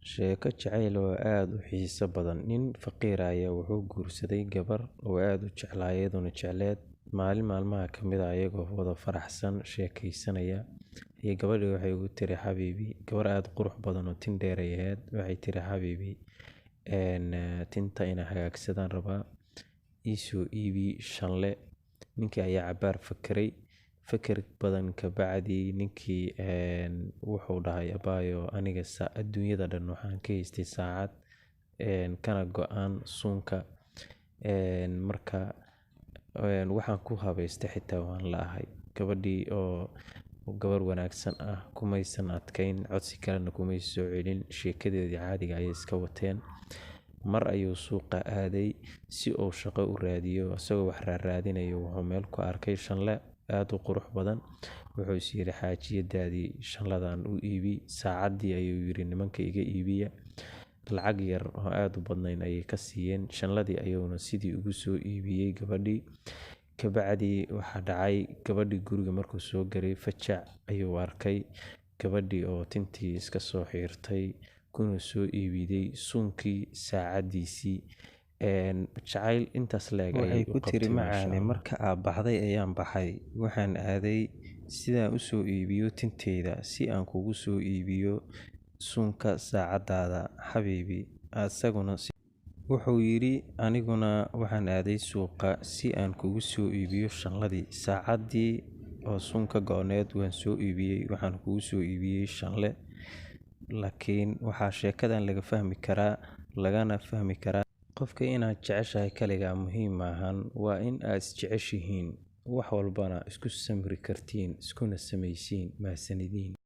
Sheeko jacayl oo aad u xiiso badan. Nin faqiir ah ayaa wuxuu guursaday gabar oo aad u jeclaa, iyaduna jecleed. Maalin maalmaha ka mid ah, ayagoo wada faraxsan sheekaysanaya, iyo gabadhii waxay ugu tiri: "Xabiibi." Gabar aad u qurux badan oo tin dheer ay ahayd. Waxay tiri: "Xabiibi, tinta inaa hagaagsadaan rabaa, iisoo iibi shanle." Ninkii ayaa cabaar fakeray. Fakar badan kabacdi ninkii wuxuu dhahay: "Abaayo, aniga adduunyada dhan waxaan ka haystay saacad kana go-an suunka. Marka waxaan ku habaystay xitaa waan la ahay." Gabadhii oo gabar wanaagsan ah kumaysan adkayn, codsi kalena kumay soo celin. Sheekadeedii caadiga ayay iska wateen. Mar ayuu suuqa aaday si uu shaqo u raadiyo. Isagoo wax raaraadinayo, wuxuu meel ku arkay shanle aada u qurux badan. Wuxuu is yiri: "Xaajiyadaadii shanladan u iibi." Saacaddii ayuu yiri: "Nimanka iga iibiya." Lacag yar oo aada u badnayn ayay ka siiyeen. Shanladii ayuuna sidii ugu soo iibiyey gabadhii. Kabacdi waxaa dhacay, gabadhii guriga markuu soo garay, fajac ayuu arkay gabadhii oo tintii iska soo xiirtay, kuna soo iibiday suunkii saacadiisii. Jacayl intaas leeg Waxay ayay ku u tiri: qabtay, maasha "Macaane, Allah." marka aad baxday ayaan baxay. Waxaan aaday sidaan u soo iibiyo tinteyda si aan kugu soo iibiyo suunka saacadaada, xabiibi." Asaguna wuxuu yidhi: "Aniguna waxaan aaday suuqa si aan kugu soo iibiyo shanladii. Saacaddii oo suunka go-need waan soo iibiyey, waxaan kugu soo iibiyey shanle." Laakiin waxaa sheekadan laga fahmi karaa, lagana fahmi karaa, qofka inaad jeceshahay kaligaa muhiim maahan. Waa in aad isjeceshihiin, wax walbana isku samri kartiin, iskuna samaysiin. Mahasanidiin.